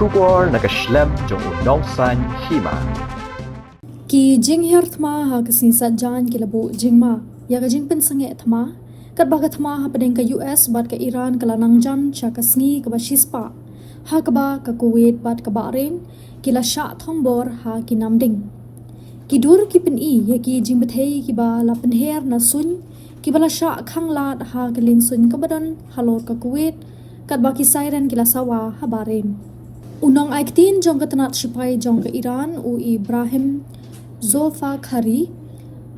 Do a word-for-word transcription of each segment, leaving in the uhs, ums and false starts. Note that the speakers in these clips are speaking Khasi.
Khubor na ka shlem jong u nongsaiñ hima. Ki jinghiar thma ha ka sngi Saitjaiñ ki la buh jingma ïa ka jingpynsangeh thma, katba ka thma hapdeng ka U S bad ka Iran ka la nang jan sha ka sngi kaba shispah, ha kaba ka Kuwait bad ka Bahrain ki la shah thombor ha ki namding. Ki dur ki pyni ïa ki jingbthei kiba la pynher na suiñ kiba la shah khanglad ha ka liengsuiñ kaba don halor ka Kuwait, katba ki siren ki la sawa ha Bahrain. U nongai ktien jong ka tnat shipai jong ka Iran, u Ibrahim Zolfakhari,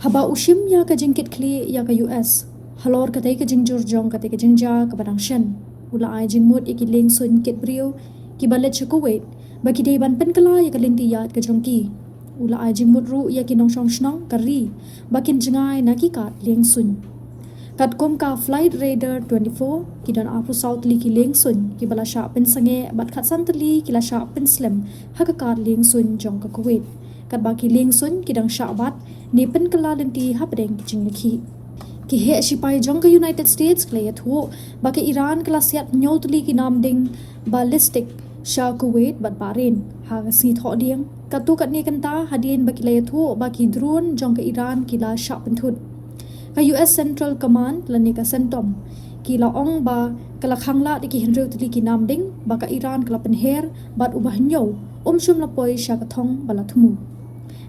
haba u shim ïa ka jingkitkhlieh ïa ka U S halor katei ka jingjur jong katei ka jingjia kaba dang shen, u la ai jingmut ïa ki liengsuiñ kit briew kiba leit sha Kuwait ba ki dei ban pynkylla ïa ka lynti ïaid ka jong ki. U la ai jingmut ruh ïa ki nongshong shnong ka ri ba kin jngai na ki kad liengsuiñ. Katkum ka Flight Radar twenty-four, ki don arphew saw tylli ki liengsuiñ kiba la shah pynsangeh bad khatsan tylli ki la shah pynslem ha ka kad liengsuiñ jong ka Kuwait, katba ki liengsuiñ ki dang shah bat ne pynkylla lynti hapdeng ki jingïakhih. Ki heh shipai jong ka United States ki la ïathuh ba ka Iran ka la siat hynñiew tylli ki namding ballistic sha Kuwait bad Bahrain ha ka sngi Thohdieng, katto katne kynta hadien ba ki la ïathuh ba ki drone jong ka Iran ki la shah pynthut. Ka U S Central Command lane ka CENTCOM ki la ong ba ka la khanglad ïa ki hynriew tylli ki namding ba ka Iran ka la pynher, bad uba hynñiew um shym la poi sha ka thong ba la thmu.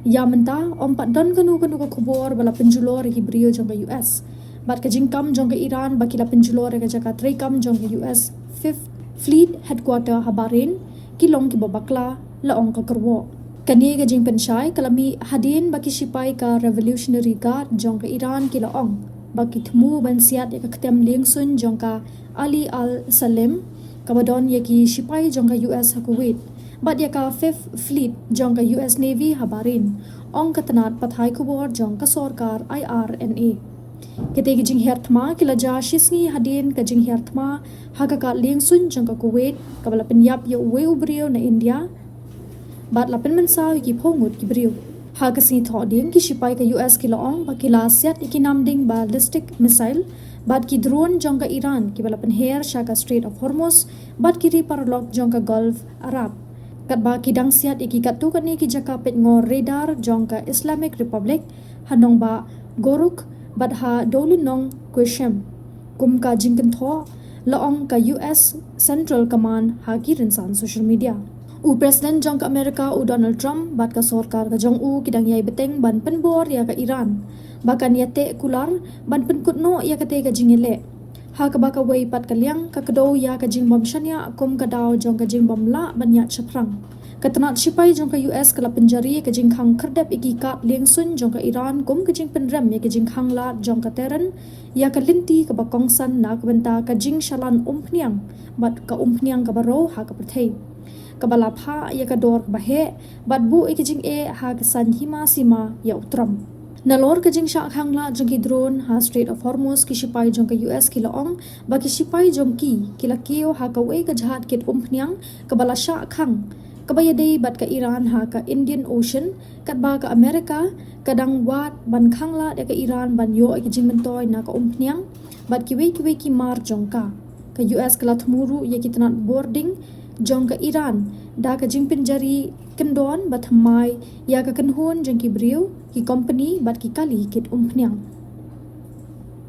Ïa mynta ym pat don kano kano ka khubor ba la pynjulor ïa ki briew jong ka U S bad ka jingkam jong ka Iran ba ki la pynjulor ïa ka jaka treikam jong ka U S Fifth Fleet Headquarter ha Bahrain ki long kiba bakla, la ong ka kyrwoh. Kane ka jingpynshai ka la mih hadien ba ki shipai ka Revolutionary Guard jong ka Iran ki la ong ba ki thmu ban siat ïa ka ktem liengsuiñ jong ka Ali Al Salem, kaba don ïa ki shipai jong ka U S ha Kuwait bad ïa ka Fifth Fleet jong ka U S Navy ha Bahrain, ong ka tnat pathai khubor jong ka sorkar, I R N A. Kitei ki jinghiar thma ki la jia shisngi hadien ka jinghiar thma ha ka kad liengsuiñ jong ka Kuwait kaba la pynïap ïa uwei u briew na India bad la pynmynsaw ïa ki phew ngut ki briew. Ha ka sngi Thohdieng ki shipai ka U S ki la ong ba ki la siat ïa ki namding ballistic missile bad ki drone jong ka Iran kiba la pynher sha ka Strait of Hormuz bad ki ri paralok jong ka Gulf Arab, katba ki dang siat ïa ki katto katne ki jaka peit ngor radar jong ka Islamic Republic ha nongbah Ghoorkh bad ha dewlynnong Qeshm, kum ka jingkynthoh, la ong ka U S Central Command ha ki rynsan social media. U President jong ka Amerika, u Donald Trump, bad ka sorkar ka jong u ki dang ïai bteng ban pynbor ïa ka Iran ba kan ïateh kular ban pynkut noh ïa katei ka jingïaleh, ha kaba kawei pat ka liang ka kdew ïa ka jingbym shaniah kum ka daw jong ka jingbym lah ban ïaid shaphrang. Ka tnat shipai jong ka U S ka la pynjari ïa ka jingkhang khyrdep ïa ki kad liengsuiñ jong ka Iran kum ka jingpynrem ïa ka jingkhanglad jong ka Tehran ïa ka lynti kaba kongsan na ka bynta ka jingshalan umphniang bad ka umphniang kaba riew ha ka pyrthei, kaba la phah ïa ka dor kaba heh bad buh ïa ka jingeh ha ka saiñ hima sima ïa u Trump. Nalor ka jingshah khanglad jong ki drone ha Strait of Hormuz, ki shipai jong ka U S ki la ong ba ki shipai jong ki ki la kiew ha kawei ka jahaj kit umphniang kaba la shah khang, kaba ïadei bad ka Iran ha ka Indian Ocean, katba ka Amerika ka dang wad ban khanglad ïa ka Iran ban ïoh ïa ka jingmyntoi na ka umphniang bad kiwei kiwei ki mar jong ka. Ka U S ka la thmu ruh ïa ki tnat bording jong ka Iran da ka jingpynjari kyndon ba thymmai ïa ka kynhun jong ki briew, ki kompani bad ki kali kit umphniang.